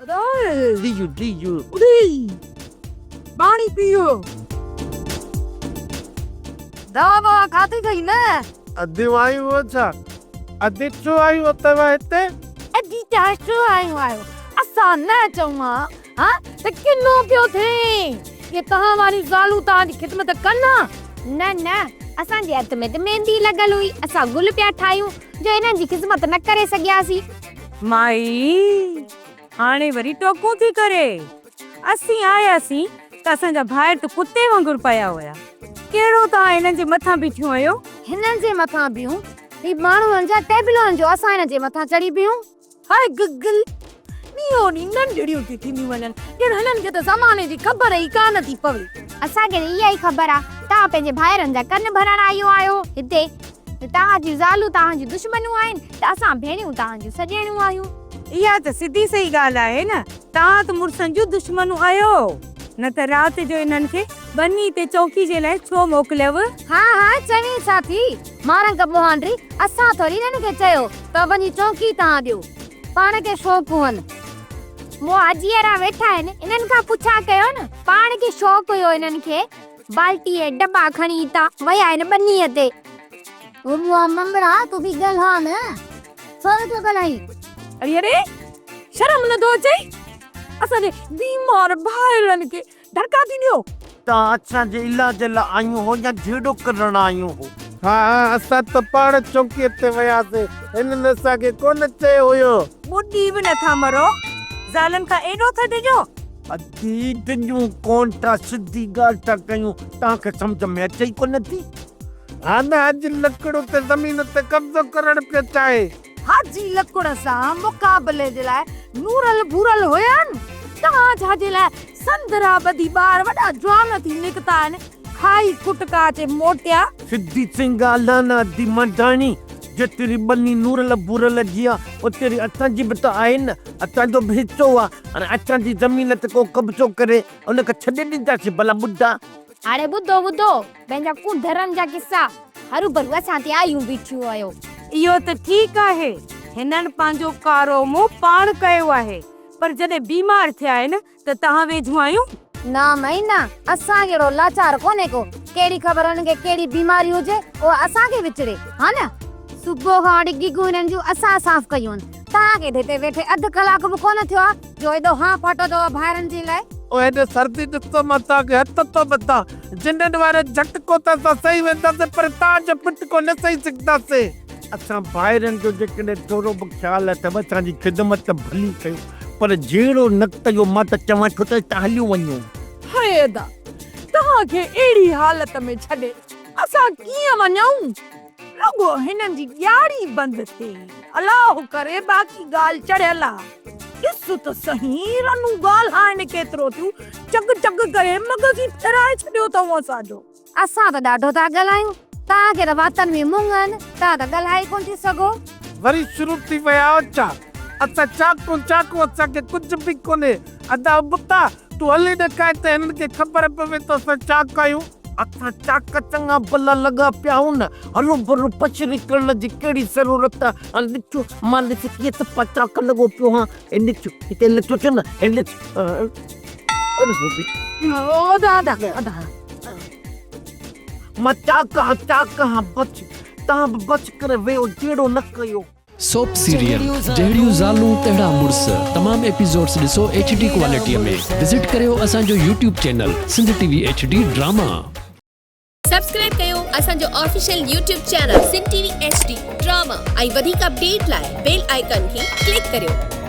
ادا. ڏيو ڏيو. ادي پاڻي پيئو. دوا بوا کاڌي اٿئي نه؟ اديون آيون هو ڇا؟ ادي ڇو آيون اٿو هتي؟ ادي توهان ڇو آيون آهيو؟ اسان نه اچون ها ها ته ڪنو پيو ٿئي. اهي توهان واريون زالون توهان جي خدمت ڪن ها؟ نه نه اسان جي هٿ ۾ ته ميندي لڳل هئي، اسان گل پيا ٺاهيون جو انهن جي خدمت نه ڪري سگهياسين. مائي هاڻي وري ٽوڪون ٿي ڪري. اسين آياسين ته اسان جا ڀائر ته ڪتي وانگر پيا هيا. ڪهڙو توهان هنن جي مٿان بيٺيون آهيو؟ هنن جي مٿان بيهون؟ هي ماڻهن جا ٽيبلن جو اسان هن جي مٿان چڙهي بيهون؟ هاء گگل! ڏينهون ڏينهن ننڍڙيون ٿيون ٿينديون وڃن، ڄڻ هنن کي ته زماني جي خبر ئي ڪانه ٿي پوي. اسان کي ته اها ئي خبر آ، توهان پنهنجي ڀائرن جا ڪن ڀرڻ آيون آهيو هتي. ته توهان جون زالون توهان جون دشمنون آهن ته اسان ڀيڻيون توهان جون سڄڻيون آهيون. اها ته سڌي سئي ڳالهه آهي نه، توهان ته مڙسن جون دشمنون آهيو، نه ته رات جو انهن کي ٻني تي چونڪي جي لاء ڇو موڪليو؟ ها ها چوين ڇا ٿي، مارنگ مهانڊري، اسان ٿوري انهن کي چيو ته وڃي چونڪي تان ڏيو، پاڻ کي شوق هئن. مئا جيئرا ويٺا آهن، انهن کان پڇا ڪيو نه، پاڻ کي شوق هيو انهن کي. بالٽي ۽ ڊٻا کڻي اتان ويا آهن ٻنيء تي. او مئا ممڙا تون به ڳالهاء نه، ڇو ويٺو ڳالهائين؟ اڙي اڙي شرم نه ٿو اچئي، اسان جي بيمار ڀائرن کي ڌڪا ٿي ڏيو. توهان اسان جي علاج لاء آيون هو يا جهيڙو ڪرڻ آيون هو؟ ها ها اسان ته پاڻ چونڪيء تي وياسين، هنن اسان کي ڪونه چيو هيو. ٻڏي به نٿا مرو، زالن کان ايڏو ٿا ڊڄو؟ ادي ڊڄون ڪونه ٿا سڌي ڳالهه ٿا ڪيون توهان کي سمجهه ۾ اچي ئي ڪونه ٿي. ها نه حاجي لڪڙ اتي زمين تي قبضو ڪرڻ پيو چاهي. حاجي لڪڙ سان مقابلي جي لاء نورل ڀورل هيا نه توهان ڇا جي لاء سندرا ٻڌي ٻار وڏا جوان ٿي نڪتا آهن کائي کٽڪا اچي موٽيا. سڌي سئين ڳالهه آ نه ادي مرداڻي جيتري ٻني نورل ڀورل جي آ اوتري اسان جي به ته آهي نه اسان جو به حصو آ هاڻي اسان جي زمين تي ڪو قبضو ڪري ان کي ڇڏي ڏينداسين ڀلا ٻڌا. هاڻي ٻڌو ٻڌو پنهنجا ڪونڌرن جا قصا هروڀرو اسان تي آيون بيٺيون آهيو. اهو ته ٺيڪ آهي هنن پنهنجو ڪارو منهن پاڻ ڪيو آهي پر جڏهن بيمار ٿيا آهن ته توهان ويجهون آهيون؟ نه مئي نه، اسان جهڙو لاچار ڪونهي ڪو، ڪهڙي خبر هنن کي ڪهڙي بيماري هجي، اها اسان کي وچڙي، ها نه؟ صبح کان وٺي گيگون هنن جون اسان صاف ڪيون آهن، توهان کي ته هتي ويٺي اڌ ڪلاڪ به ڪونه ٿيو آهي، جو ايڏو هانء ڦاٽو اٿو ڀائرن جي لاء. او هيڏي سردي ڏسو مان توهان کي هٿ ٿو ٻڌان، جنن وارو جهٽڪو ته اسان سهي وينداسين پر توهان جو پٽڪو نه سهي سگهنداسين. اسان ڀائرن جو جيڪڏهن ٿورو به خيال اٿو اسان جي خدمت ته ڀلي ڪيو پر جهيڙو نه ڪيو مان ته چوان ٿو ته هتان هليون وڃو. هاء ادا توهان کي اهڙي حالت ۾ ڇڏي اسان ڪيئن وڃون رڳو هنن جي ڄاڙي بند ٿئي الله ڪري باقي ڳالهه چڙهيل آ ڏس ته سهين رنون ڳالهائن ڪيترو ٿيون چڳ چڳ ڪري مغز ئي ڦيرائي ڇڏيو اٿئون اسان جو. اسان ته ڏاڍو ٿا ڳالهايون، توهان کي ته واتن ۾ مڱ آهن، توهان ته ڳالهائي ئي ڪونه ٿي سگهو. وري شروع ٿي ويا آهيو ڇا؟ اسان چاڪون چاڪون اسان کي ڪجهه به ڪونهي. ادا ابتا، تون هلي ڏيکار ته هنن کي خبر پوي ته اسان چاڪ آهيون. اسان چاڪ چڱا ڀلا لڳا پيا آهيون نه، هروڀرو پڇري ڪرڻ جي ڪهڙي ضرورت آهي. هل ڏٺو، مان ڏس ڪيئن صفا چاڪ لڳو پيو آهيان. هي ڏس، هتي نٿو ٿئي نه، هي ڏس. مان چاڪ هان چاڪ هان بچ تان به بچ ڪري ويو جهيڙو نه ڪيو. سوپ سيريل جهڙيون زالون تهڙا مڙس تمام ايپيسوڊس ڏسو ايڇ ڊي ڪوالٽي ۾ وزٽ ڪريو اسان جو YouTube channel Sindh T V H D drama. Subscribe ڪيو اسان جو official YouTube channel Sindh T V H D drama ۽ وڌيڪ اپڊيٽ لاء بيل آئيڪان کي ڪلڪ ڪريو.